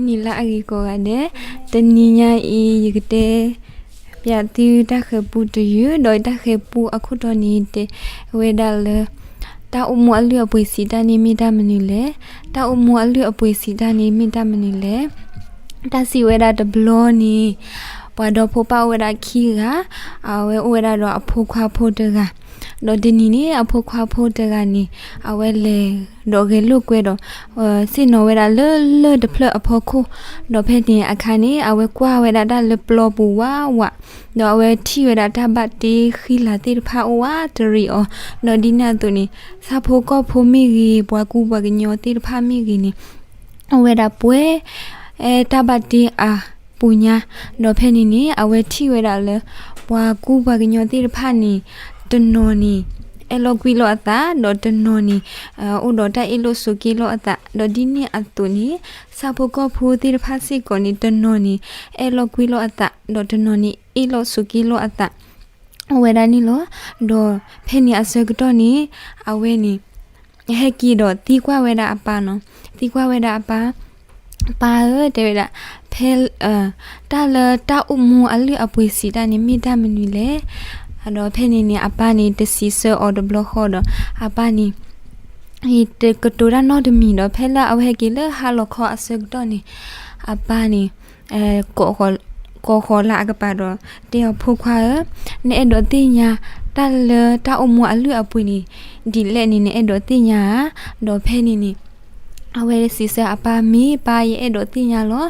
နံၤလၢအဂ့ၤကိးဂၤဒဲး, တနံၤညါအံၤ ယကတဲပျးသုတၢ်ဃဲၤပူတယုၢ်, ဒီးတၢ်ဃဲၤပူအခိၣ်တီန့ၣ် တဲဝဲဒၣ်လၢ တၢ်အိၣ်မူအလုၢ်အပှ့ၤစံးတၢ်န့ၣ်မ့ၢ်တၢ်မနုၤလဲၣ်. တၢ်အိၣ်မူအလုၢ်အပှ့ၤစံးတၢ်န့ၣ်မ့ၢ်တၢ်မနုၤလဲၣ်. တၢ်စံးဝဲဒၣ်တဘျီန့ၣ် ပှၤဒီဖိပၢ်အိၣ်ဝဲဒၣ်ခံဂၤ, အဝဲအိၣ်ဝဲဒၣ်ဒီးအဖိခွါဖိတဂၤ, ဒီးတနံၤန့ၣ် အဖိခွါဖိတဂၤန့ၣ် အဝဲလဲၤဒီးဂဲၤလိာ်ကွဲဒီး ဆ့ၣ်နီၤဝဲဒၣ်လၢလၢၢ်တဖျၢၣ်အဖီခိၣ်, ဒီးဖဲန့ၣ်အခါန့ၣ် အဝဲကွၢ်ဝဲဒၣ်တၢ်လၢပျီပူၤဝးဝး, ဒီးအဝဲထံၣ်ဝဲဒၣ်တၢ်ဘၣ်တ့ဃံလၤသ့ၣ်တဖၣ်အိၣ်ဝးတရံးအီၤ, ဒီးဒ်န့ၣ်အသိးန့ၣ် ဆၣ်ဖိကီၢ်ဖိမ့ၢ်ဂ့ၤ, ပှၤကူပှၤကညီသ့ၣ်တဖၣ်မ့ၢ်ဂ့ၤန့ၣ် အိၣ်ဝဲဒၣ်ပှဲၤ တၢ်ဘၣ်တ့အပူၤညါ, ဒီးဖဲန့ၣ်န့ၣ် အဝဲထံၣ်ဝဲဒၣ်လၢ ပှၤကူပှၤကညီသ့ၣ်တဖၣ်န့ၣ် တနီၤန့ၣ် အဲၣ်လိာ်ကွံလိာ်အသး, ဒီးတနီၤန့ၣ် အိၣ်ဒီးတၢ်အ့ၣ်လိာ်ဆိးက့လိာ်အသး, ဒီးဒ်န့ၣ်အသိးန့ၣ် ဆၣ်ဖိကီၢ်ဖိသ့ၣ်တဖၣ်စ့ၢ်ကီးန့ၣ် တနီၤန့ၣ် အဲၣ်လိာ်ကွံလိာ်အသး, ဒီးတနီၤန့ၣ် အ့ၣ်လိာ်ဆိးက့လိာ်အသး အိၣ်ဝဲဒၣ်န့ၣ်လီၤ. ဒီးဖဲန့ၣ်အဆၢကတီၢ်န့ၣ် အဝဲန့ၣ် ဟဲက့ၤဒီးသံကွၢ်ဝဲဒၣ်အပၢ်နီၤ, သံကွၢ်ဝဲဒၣ်အပၢ်, ပၢ်ဧၢ တဲဝဲဒၣ်, ဖဲ တၢ်လၢတၢ်အိၣ်မူအလုၢ်အပှ့ၤစံးတၢ်န့ၣ်မ့ၢ်တၢ်မနုၤလဲၣ်. ဒီးဖဲန့ၣ်န့ၣ် အပၢ်န့ၣ်တစံးဆၢအီၤတဘျီဃီဒီး အပၢ်န့ၣ် တကတိၤတၢ်နီတမံၤဒီး ဖဲလၢအဝဲဟဲက့ၤလၢဟါလီၤခီအဆၢကတီၢ်န့ၣ် အပၢ်န့ၣ် ကိးဃီၤလၢအကပၤဒီး တဲအီၤ ဖိခွါဧၢ, နအဲၣ်ဒိးသ့ၣ်ညါ တၢ်လၢတၢ်အိၣ်မူအလုၢ်အပှ့ၤန့ၣ် ဒ်လဲၣ်န့ၣ် နအဲၣ်ဒိးသ့ၣ်ညါဧါ. ဒီးဖဲန့ၣ်န့ၣ် အဝဲစံးဆၢအပၢ် မ့ၢ်ပၢ် ယအဲၣ်ဒိးသ့ၣ်ညါလီၤ.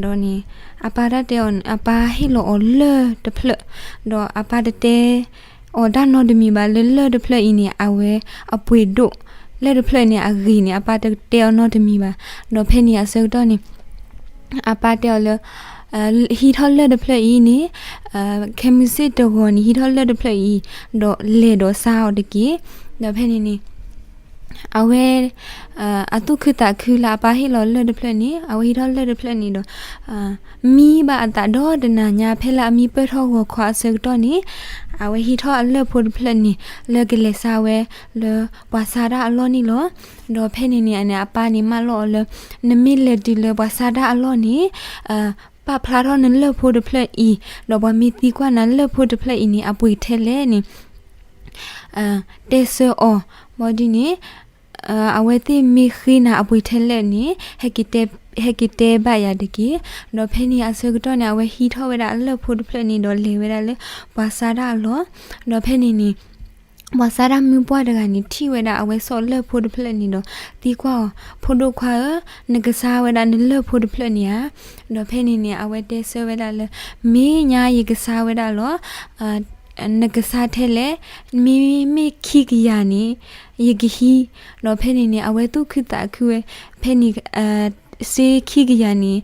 ဒီးန့ၣ် အပၢ်တၢ်တဲအီၤ အပၢ်ဟ့ၣ်လီၤအီၤလၢၢ်တဖျၢၣ်, ဒီးအပၢ်တတဲအီၤတၢ်နီတမံၤဘၣ် လၢလၢၢ်တဖျၢၣ်အံၤန့ၣ် အဝဲအပှ့ၤဒိၣ်, လၢၢ်တဖျၢၣ်န့ၣ်အဂ့ၤန့ၣ် အပၢ်တတဲအီၤနီတမံၤဘၣ်. ဒီးဖဲန့ၣ်အဆၢကတီၢ်န့ၣ် အပၢ်တဲအီၤလၢ ဟံးထီၣ်လၢၢ်တဖျၢၣ်အံၤန့ၣ် ခဲမုၢ်ဆ့ၣ်တဂီၤန့ၣ် ဟံးထီၣ်လၢၢ်တဖျၢၣ်အံၤ ဒီးလဲၤဒီးဆါအီၤတက့ၢ်. ဒီးဖဲန့ၣ်န့ၣ် အဝဲ အသူၣ်ခုသးခုလၢအပၢ်ဟ့ၣ်လီၤလၢၢ်တဖျၢၣ်န့ၣ် အဝဲဟံးထီၣ်လၢၢ်တဖျၢၣ်န့ၣ်ဒီး မံဘၣ်အသးဒီတနၤညါ ဖဲလၢအမံပၢၢ်ထီၣ်ဂီၤခီအဆၢကတီၢ်န့ၣ် အဝဲဟံးထီၣ်အလၢၢ်ဖိတဖျၢၣ်န့ၣ် လၢကလဲၤဆါဝဲလၢပှၤဆါတၢ်အလီၢ်န့ၣ်လီၤ. ဒီးဖဲန့ၣ်န့ၣ် အန့ၣ် အပၢ်န့ၣ်မၢလီၤအီၤလၢ နမ့ၢ်လဲၤတုၤလၢပှၤဆါတၢ်အလီၢ်န့ၣ် ပာ်ဖျါထီၣ်နလၢၢ်ဖိတဖျၢၣ်အံၤ, ဒီးပှၤမ့ၢ်သံကွၢ်နၤလၢၢ်ဖိတဖျၢၣ်အံၤန့ၣ် အပှ့ၤထဲလဲၣ်န့ၣ် တဲဆၢအီၤ, ဘၣ်ဒ်န့ၣ် အဝဲသ့ၣ်မ့ၢ်ဃ့နၤအပှ့ၤထဲလဲၣ်န့ၣ် ဟဲက့ၤတဲဘၣ်ယၤတက့ၢ်. ဒီးဖဲန့ၣ်အဆၢကတီၢ်န့ၣ် အဝဲဟံးထီၣ်ဝဲဒၣ်အလၢၢ်ဖိတဖျၢၣ်န့ၣ်ဒီးလဲၤဝဲဒၣ်လၢပှၤဆါတၢ်အလီၢ်. ဒီးဖဲန့ၣ်န့ၣ် ပှၤဆါတၢ်မုၢ်ပှၢ်တဂၤန့ၣ် ထံၣ်ဝဲဒၣ်အဝဲစိာ်လၢၢ်ဖိတဖျၢၣ်န့ၣ်ဒီး သံကွၢ်အီၤ, ဖိဒိၣ်ခွါဧၢ, နကဆါဝဲဒၣ်နလၢၢ်ဖိတဖျၢၣ်န့ၣ်ဧါ. ဒီးဖဲန့ၣ်န့ၣ် အဝဲတဲဆၢဝဲဒၣ်လၢ မ့ၢ်ညါယကဆါဝဲဒၣ်လီၤ. နကဆါထဲလဲၣ်, မ့မ့ၢ်ခံကယၤန့ၣ် ယကဟံး. ဒီးဖဲန့ၣ်န့ၣ် အဝဲသူၣ်ခုသးခုဝဲ, ဖဲန့ၣ် စ့ခံကယၤန့ၣ်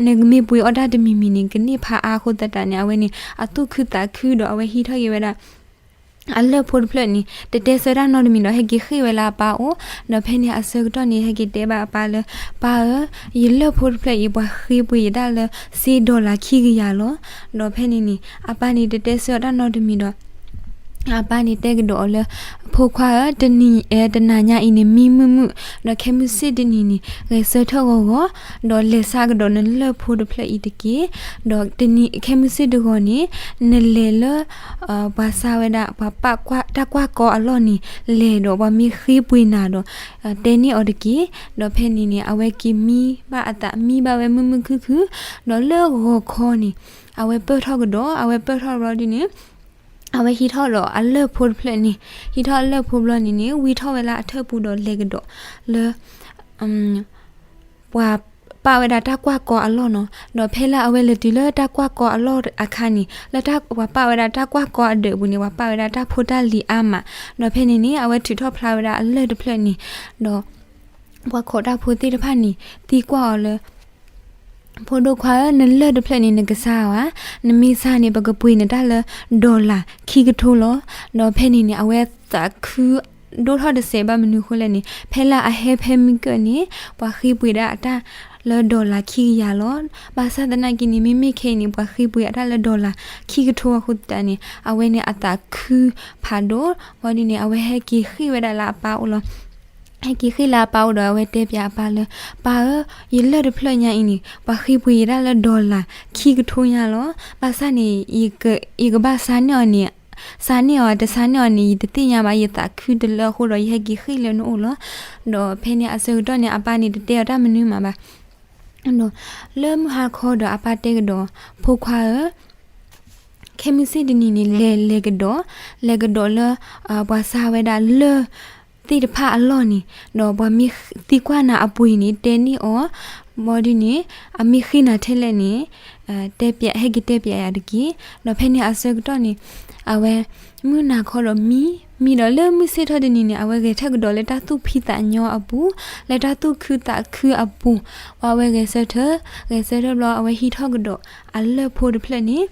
နကမ့ၢ်ပှ့ၤအီၣ်တၢ်တမံၤမံၤန့ၣ် ကန့ၢ်ဖးအါအဃိသတးန့ၣ် အဝဲန့ၣ် အသူၣ်ခုသးခုဒီးအဝဲဟံးထီၣ်က့ၤဝဲဒၣ် အလၢၢ်ဖိတဖျၢၣ်န့ၣ် တတဲဆၢတၢ်နီတမံၤဒီး ဟဲက့ၤဃ့ၢ်ဝဲလၢအပၢ်အိၣ်. ဒီးဖဲန့ၣ်အဆၢကတီၢ်န့ၣ် ဟဲက့ၤတဲဘၣ်အပၢ်လၢ ပၢ်ဧၢ, ယလၢၢ်ဖိတဖျၢၣ်အံၤ ပှၤဃ့ပှ့ၤယတၢ်လၢစ့ဒီလၤခံကယၤလီၤ. ဒီးဖဲန့ၣ်န့ၣ် အပၢ်န့ၣ်တတဲဆၢအီၤတၢ်နီတမံၤဒီး အပၢ်န့ၣ်တဲကဒီးအီၤလၢ ဖိခွါဧၢ, တနံၤ တနၤညါအံၤန့ၣ် မံမုာ်မုာ်, ဒီးခဲမုၢ်ဆ့ၣ်တနံၤန့ၣ် ဂဲၤဆၢထၢၣ်ဂီၤဂီၤ, ဒီးလဲၤဆါကဒီးနလၢၢ်ဖိတဖျၢၣ်အံၤတက့ၢ်. ဒီးခဲမုၢ်ဆ့ၣ်တဂီၤန့ၣ် နလဲၤလၢ ပှၤဆါဝဲဒၣ် ပှၤပာ်တၢ်ကွၢ်ကီအလီၢ်န့ၣ် လဲၤဒီးပှၤမ့ၢ်ဃ့ပှ့ၤနၤဒီး တဲန့ၢ်အီၤတက့ၢ်. ဒီးဖဲန့ၣ်န့ၣ် အဝဲက့ၤမံဘၣ်အသး မံဘၣ်ဝဲမုာ်မုာ်ခုၣ်ခုၣ်, ဒီးလၢဂီၤခီန့ၣ် အဝဲပၢၢ်ထီၣ်ကဒီး အဝဲပၢၢ်ထီၣ်ဘျီဒ်န့ၣ် အဝဲဟံးထီၣ်ဒီးအလၢၢ်ဖိတဖျၢၣ်န့ၣ်, ဟံးထီၣ်အလၢၢ်ဖိဘျီန့ၣ်န့ၣ် ဝံထီၣ်ဝဲလၢအထၢၣ်ပူၤဒီးလဲၤကဒီးလၢ ပှၤပာ်ဝဲဒၣ်တၢ်ကွၢ်ကီအလီၢ်နီၤ. ဒီးဖဲလၢအဝဲလဲၤတုၤလၢတၢ်ကွၢ်ကီအလီၢ်အခါန့ၣ် လၢပှၤပာ်ဝဲဒၣ်တၢ်ကွၢ်ကီအဒၢးပူၤန့ၣ် ပှၤပာ်ဝဲဒၣ်တၢ်ဖိတၢ်လံၤအါမး, ဒီးဖဲန့ၣ်န့ၣ် အဝဲထုးထီၣ်ဖျါဝဲဒၣ်အလၢၢ်တဖျၢၣ်န့ၣ်, ဒီး ပှၤခိးတၢ်ဖိသ့ၣ်တဖၣ်န့ၣ် သံကွၢ်အီၤလၢ ဖိဒိၣ်ခွါဧၢ, နလၢၢ်တဖျၢၣ်န့ၣ် နကဆါဧါ. နမ့ၢ်ဆါန့ၣ် ပကပှ့ၤနတၢ်လၢ dollar ခံကထိလီၤ. ဒီးဖဲန့ၣ်န့ၣ် အဝဲသးခုဒိၣ်ထီၣ်တစဲးဘၣ်. မနုၤအဃိလဲၣ်န့ၣ် ဖဲလၢအဟဲဖဲမုၢ်ကၢၢ်န့ၣ် ပှၤဃ့ပှ့ၤဒၣ်အတၢ်လၢ dollar ခံကယၤလီၤ. ဘၣ်ဆၣ်သနာ်က့န့ၣ် မ့မ့ၢ်ခဲအံၤန့ၣ် ပှၤဃ့ပှ့ၤအတၢ်လၢ dollar ခံကထိအဃိသတးန့ၣ် အဝဲန့ၣ်အသးခုဖးဒိၣ်. ဘၣ်ဒ်န့ၣ် အဝဲဟဲက့ၤဃ့ၢ်ဝဲဒၣ်လၢအပၢ်အိၣ်လီၤ. ဟဲက့ၤဃ့လၢအပၢ်အိၣ်ဒီး အဝဲတဲပၠးအပၢ်လၢ ပၢ်ဧၢ, ယလၢၢ်တဖျၢၣ်ညါအံၤန့ၣ် ပှၤဃ့ပှ့ၤယဒၣ်လၢ dollar ခံကထိညါလီၤ. ဘၣ်ဆၣ်န့ၣ် ယကဘၣ်ဆါန့ၢ်အီၤန့ၣ်, ဆါန့ၢ်အီၤတဆါန့ၢ်အီၤန့ၣ် ယတသ့ၣ်ညါဘၣ်, ယသးခုတလၢအဃိဒီး ယဟဲက့ၤဃ့လၢနအိၣ်လီၤ. ဒီးဖဲန့ၣ်အဆၢကတီၢ်န့ၣ် အပၢ်န့ၣ်တတဲအီၤတၢ်မနုၤမးဘၣ်. ဒီးလၢမုၢ်ဟါခီဒီး အပၢ်တဲကဒီး, ဖိခွါဧၢ, ခဲမုၢ်ဆ့ၣ်တနံၤန့ၣ် လဲၤလဲၤကဒီး, လဲၤကဒီးလၢ ပှၤဆါဝဲဒၣ်လၢၢ်သ့ၣ်တဖၣ်အလီၢ်န့ၣ်, ဒီးပှၤမ့ၢ်သံကွၢ်နၤအပှ့ၤန့ၣ် တဲန့ၢ်အီၤ, ဘၣ်ဒ်န့ၣ် အမ့ၢ်ဃ့နၤထဲလဲၣ်န့ၣ် တဲပၠး, ဟဲက့ၤတဲပၠးယၤတက့ၢ်. ဒီးဖဲန့ၣ်အဆၢကတီၢ်န့ၣ် အဝဲ မုၢ်နၤခီဒီးမံ, မံဒီးလၢမုၢ်ဆ့ၣ်ထီၣ်တနံၤန့ၣ် အဝဲဂဲၤထၢၣ်ကဒီးလၢတၢ်သူၣ်ဖှံသးညီအပူၤ, လၢတၢ်သူၣ်ခုသးခုအပူၤ, ပှၤဝဲဂဲၤဆၢထၢၣ်, ဂဲၤဆၢထၢၣ်ဘျီ အဝဲဟံးထီၣ်ကဒီးအလၢၢ်ဖိတဖျၢၣ်န့ၣ်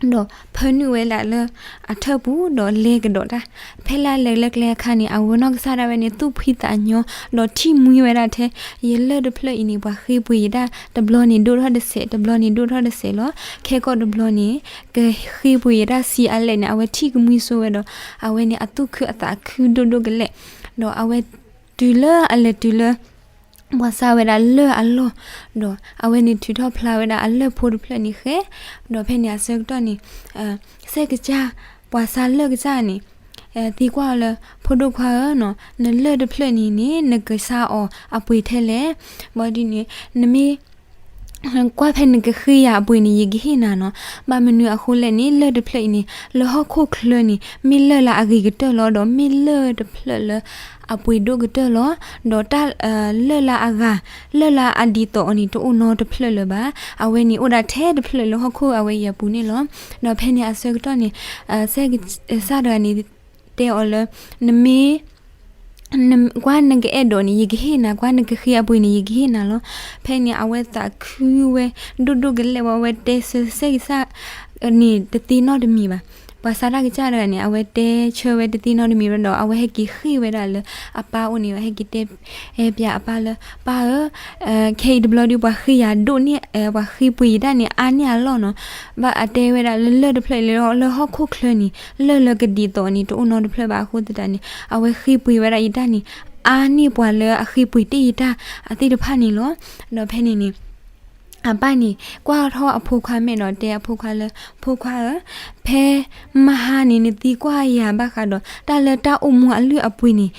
ဒီးဖၢနုာ်ဝဲဒၣ်လၢအထၢၣ်ပူၤ ဒီးလဲၤကဒီးတၢ်. ဖဲလၢအလဲၤလၢကျဲအခါန့ၣ် အဝဲနီၢ်ကစၢ်ဒၣ်ဝဲန့ၣ် သူၣ်ဖှံသးညီ, ဒီးထံၣ်မှံဝဲဒၣ်ထဲ, ယလၢၢ်တဖျၢၣ်အံၤန့ၣ် ပှၤဃ့ပှ့ၤယဒၣ်တဘျီန့ၣ် ဒိၣ်ထီၣ်တစဲး, တဘျီန့ၣ်ဒိၣ်ထီၣ်တစဲးလီၤ. ခဲကီၢ်တဘျီန့ၣ် ကဃ့ပှ့ၤယဒၣ်ဆံးအါလဲၣ်န့ၣ် အဝဲထံၣ်ကမှံစိဝဲဒီး အဝဲန့ၣ်အသူၣ်ခုအသးခုဒိၣ်ဒိၣ်ကလဲာ်, ဒီးအဝဲတုၤလၢအလဲၤတုၤလၢ ပှၤဆါဝဲဒၣ်လၢၢ်အလီၢ်, ဒီးအဝဲန့ၣ်ထုးထီၣ်ဖျါဝဲဒၣ်အလၢၢ်ဖိတဖျၢၣ်န့ၣ်ဃဲ, ဒီးဖဲန့ၣ်အဆၢကတီၢ်န့ၣ် စဲးကစၢ်, ပှၤဆါလၢၢ်ကစၢ်န့ၣ် သံကွၢ်အီၤလၢ ဖိဒိၣ်ခွါဧၢ, နလၢၢ်တဖျၢၣ်န့ၣ်န့ၣ် နကဆါအီၤအပှ့ၤထဲလဲၣ်, ဘၣ်ဒ်န့ၣ် နမ့ၢ် ကွၢ်ဖဲနကဃ့ယၤအပှ့ၤန့ၣ် ယကဟ့ၣ်နၤနီၤ. ဘၣ်မနုၤအဃိလဲၣ်န့ၣ် လၢၢ်တဖျၢၣ်အံၤန့ၣ် လၢဟီၣ်ခိၣ်ချၢန့ၣ် မ့ၢ်လၢၢ်လၢအဂ့ၤကတၢၢ်လီၤ, ဒီးမ့ၢ်လၢၢ်တဖျၢၣ်လၢအပှ့ၤဒိၣ်ကတၢၢ်လီၤ. ဒီးတၢ်လၢၢ်လၢအဂၤ, လၢၢ်လၢအဒ်သိးအီၤန့ၣ် တအိၣ်နီတဖျၢၣ်လၢၤဘၣ်. အဝဲန့ၣ်အိၣ်ဒၣ်ထဲတဖျၢၣ်လၢဟီၣ်ခိၣ်အဝဲအံၤအပူၤန့ၣ်လီၤ. ဒီးဖဲန့ၣ်အဆၢကတီၢ်န့ၣ် စဲးကစၢ်တဂၤန့ၣ် တဲအီၤလၢ နမ့ၢ် ကွၢ်နကအဲၣ်ဒိးန့ၣ် ယကဟ့ၣ်နၤ, ကွၢ်နကဃ့အပှ့ၤန့ၣ် ယကဟ့ၣ်နၤလီၤ. ဖဲန့ၣ် အဝဲသးခုဝဲဒိၣ်ဒိၣ်ကလဲာ်ဝဲ, အဝဲတဲဆၢစဲးကစၢ်န့ၣ်တသ့နီတမံၤဘၣ်. ပှၤဆါတၢ်ကစၢ်တဂၤန့ၣ် အဝဲတဲဆၢဝဲတသ့နီတမံၤဘၣ်ဒီး အဝဲဟဲက့ၤဃ့ၢ်ဝဲဒၣ်လၢအပၢ်အိၣ်န့ၣ် ဟဲက့ၤတဲပၠးအပၢ်လၢ ပၢ်ဧၢ, ခဲအံၤတဘျီဒီး ပှၤဃ့ယၤဒိၣ်န့ၢ်, ပှၤဃ့ပှ့ၤယတၢ်န့ၣ် အါန့ၢ်အလီၢ်နီၤ. ဘၣ်အတဲဝဲဒၣ်လၢလၢၢ်တဖျၢၣ်အံၤလၢဟီၣ်ခိၣ်ချၢန့ၣ် လၢၢ်လၢကဒ်သိးန့ၣ် တအိၣ်နီတဖျၢၣ်ဘၣ်အဃိသတးန့ၣ် အဝဲဃ့ပှ့ၤဝဲဒၣ်ယတၢ်န့ၣ် အါန့ၢ်ပှၤလၢအဃ့ပှ့ၤတ့ၢ်ယတၢ်အသ့ၣ်တဖၣ်န့ၣ်လီၤ. ဒီးဖဲန့ၣ်န့ၣ် အပၢ်န့ၣ် ကွၢ်ထီၣ်အဖိခွါမဲာ်ဒီးတဲအဖိခွါလၢ ဖိခွါဧၢ, ဖဲမဟါန့ၣ် နသံကွၢ်ယၤဘၣ်ဃးဒီး တၢ်လၢတၢ်အိၣ်မူအလုၢ်အပှ့ၤန့ၣ်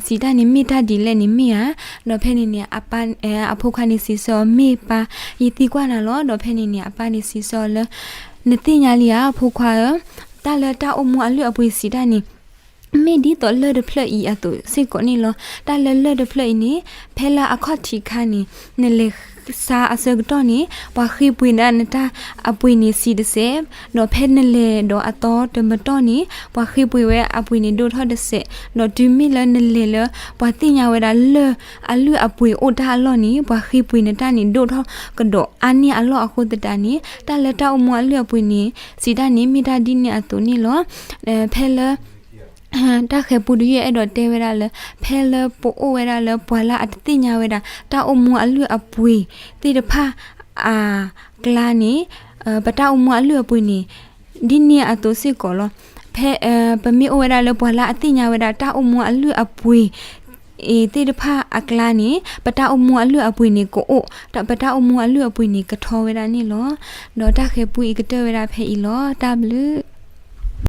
စံးတၢ်န့ၣ် မ့ၢ်တၢ်ဒ်လဲၣ်န့ၣ်မ့ၢ်ဧါ. ဒီးဖဲန့ၣ်န့ၣ် အပၢ်, အဖိခွါန့ၣ်စံးဆၢအီၤ မ့ၢ်ပၢ်, ယသံကွၢ်နၤလီၤ. ဒီးဖဲန့ၣ်န့ၣ် အပၢ်န့ၣ်စံးဆၢအီၤလၢ နသ့ၣ်ညါလံဧါ အဖိခွါဧၢ, တၢ်လၢတၢ်အိၣ်မူအလုၢ်အပှ့ၤစံးတၢ်န့ၣ် မ့ၢ်ဒ်သိးလၢၢ်တဖျၢၣ်အံၤအသိးစ့ၢ်ကီးန့ၣ်လီၤ. တၢ်လၢလၢၢ်တဖျၢၣ်အံၤန့ၣ် ဖဲလၢအခီၣ်ထံးခါန့ၣ် နလဲၤဆါအဆၢကတီၢ်န့ၣ် ပှၤဃ့ပှ့ၤဒၣ်နတၢ်အပှ့ၤန့ၣ်စံးတစဲး, ဒီးဖဲနလဲၤဒီးအသီတမတီၢ်န့ၣ် ပှၤဃ့ပှ့ၤဝဲအပှ့ၤန့ၣ်ဒိၣ်ထီၣ်တစဲး, ဒီးတုၤမ့ၢ်လၢနလဲၤလၢ ပှၤသ့ၣ်ညါဝဲဒၣ်လၢၢ်အလုၢ်အပှ့ၤအိၣ်တၢ်အလီၢ်န့ၣ် ပှၤဃ့ပှ့ၤနတၢ်န့ၣ်ဒိၣ်ထီၣ်ကဒီးအါန့ၢ်အလီၢ်အဃိသတးန့ၣ် တၢ်လၢတၢ်အိၣ်မူအလုၢ်အပှ့ၤန့ၣ် စံးတၢ်န့ၣ် မ့ၢ်တၢ်ဒ်န့ၣ်အသိးန့ၣ်လီၤ. ဖဲလၢ တၢ်ဃဲၤပူတယုၢ်အဲၣ်ဒိးတဲဝဲဒၣ်လၢ ဖဲလၢပအိၣ်ဝဲဒၣ်လၢပှၤလၢအတသ့ၣ်ညါဝဲဒၣ် တၢ်အိၣ်မူအလုၢ်အပှ့ၤသ့ၣ်တဖၣ်အကျါန့ၣ် ပတၢ်အိၣ်မူအလုၢ်အပှ့ၤန့ၣ် ဒ်န့ၣ်အသိးစ့ၢ်ကီးလီၤ. ဖဲပမ့ၢ်အိၣ်ဝဲဒၣ်လၢပှၤလၢအသ့ၣ်ညါဝဲဒၣ် တၢ်အိၣ်မူအလုၢ်အပှ့ၤ အသ့ၣ်တဖၣ်အကျါန့ၣ် ပတၢ်အိၣ်မူအလုၢ်အပှ့ၤန့ၣ်ကအိၣ်, ပတၢ်အိၣ်မူအလုၢ်အပှ့ၤန့ၣ်ကထီဝဲဒၣ်န့ၣ်လီၤ. ဒီးတၢ်ဃဲၤပူအံၤကတၢၢ်ဝဲဒၣ်ဖဲအံၤလီၤ. တၢ်ဘျုး